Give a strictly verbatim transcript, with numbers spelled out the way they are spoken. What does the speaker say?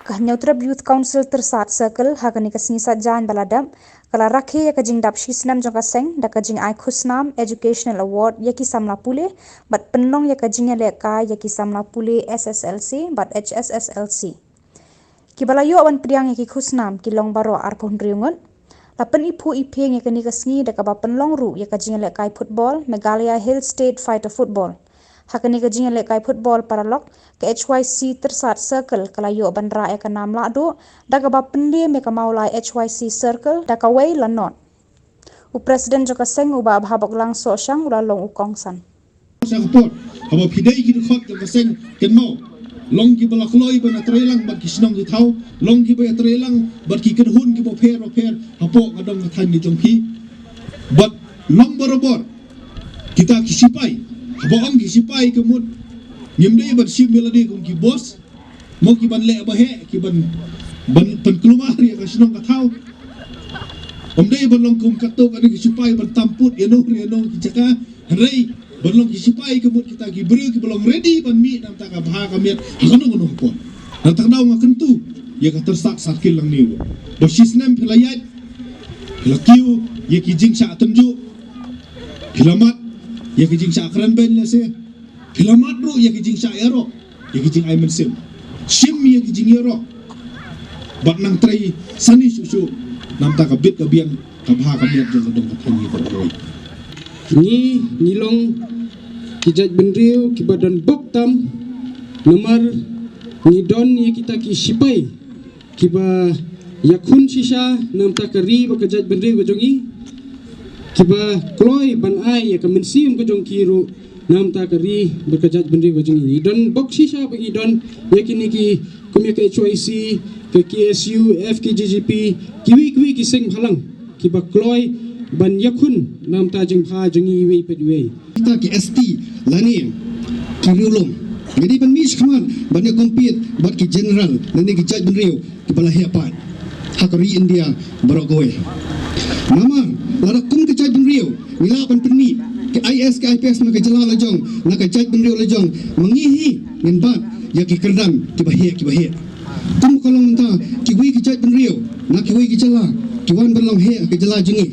Ka Hynñiewtrep Youth Council Tyrsad Circle ha kane ka sngi Saitjaiñ ba la dep ka la rakhe ïa ka jingdap shisnem jong ka seng da ka jingai khusnam Educational Award ïa ki samla pule bad pynlong ïa ka jingïalehkai ïa ki samla pule S S L C bad H S S L C. Kiba la ïoh ban pdiang ïa ki khusnam ki long baroh arphew hynriew ngut. La pyniphuh iphieng ïa kane ka sngi da kaba pynlong ruh ïa ka jingïalehkai football Meghalaya Hill State Fighter Football. Ha kane ka jingïalehkai football paralok, ka H Y C Tyrsad Circle ka la ïoh ban rah ïa ka nam lahduh da kaba pynliem ïa ka Mawlai H Y C Circle da kawei la nod. U President jong ka seng, u Bah Bhaboklang Sohshang, u la long u kongsan. Sa ka por, haba phi dei ki dkhot jong ka seng, kynmaw, long kiba la kloi ban ïatreilang bad ki shnong ki thaw, long kiba ïatreilang bad ki kynhun kiba pher ba pher hapoh ka dong ka thaiñ ka jong phi. Bad long barabor kita ki sipai, haba ong ki sipai ka mut ngim dei ban shim ïa lade kum ki boss, mo, ki ban leh ba heh, ki ban, ban pynkulmar ïa ka shnong ka thaw. Ym dei ban long kum katto katne ki sipai ban tam put ïano ïano ki jaka. Hynrei ban long ki sipai ka mut kita ki briew kiba long ready ban mih na ka bynta ka bha ka miat ha kano kano ka por. Na kata ka daw nga kyntu ïa ka Tyrsad Circle nangne ruh, ba shisnem phi la ïaid, phi la kiew ïa ki jingshah tynjuh, phi la mad ïa ki jingshah kren beiñ lehse, phi la mad ruh ïa ki jingshah ïaroh, ïa ki jingai mynsiem. Shim ïa ki jingïaroh bad nang trei sani shuh shuh na ka bynta ka bit ka biang ka bha ka miat jong ka dong ka thaiñ jong ngi. Ngi, ngi long ki jaitbynriew kiba don bok tam, namar ngi don ïa kita ki sipai kiba ïakhun shisha na ka bynta ka ri bad ka jaitbynriew ka jong ngi, kiba kloi ban ai ïa ka mynsiem ka jong ki ruh na ka bynta ka ri bad ka jaitbynriew ka jong ngi. Ngi don bok shisha ba ngi don ïa kine ki, kum ïa ka H Y C, ka K S U, F K J G P, kiwei kiwei ki seng bhalang kiba kloi ban ïakhun na ka bynta jingbha jong ngi iwei pa iwei. Kita ki S T lane ki riewlum, ngi dei ban mih shakhmat ban ïa compete bad ki general lane ki jaitbynriew kiba la heh pat ha ka ri India baroh kawei. Namar lada kum ka jaitbynriew ngi lah ban pynmih ki I A S ki I P S na ka jylla la jong, na ka jaitbynriew la jong, ma ngi hi ngin bat ïa ki kyrdan kiba heh kiba heh. Kum ka long mynta, kiwei ki jaitbynriew na kiwei ki jylla ki wan ban long heh ha ka jylla jong ngi.